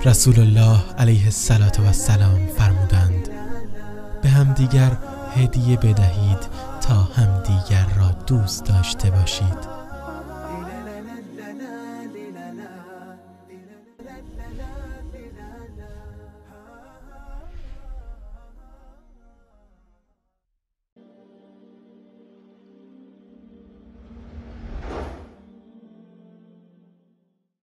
رسول الله علیه السلام فرمودند: به همدیگر هدیه بدهید تا همدیگر را دوست داشته باشید.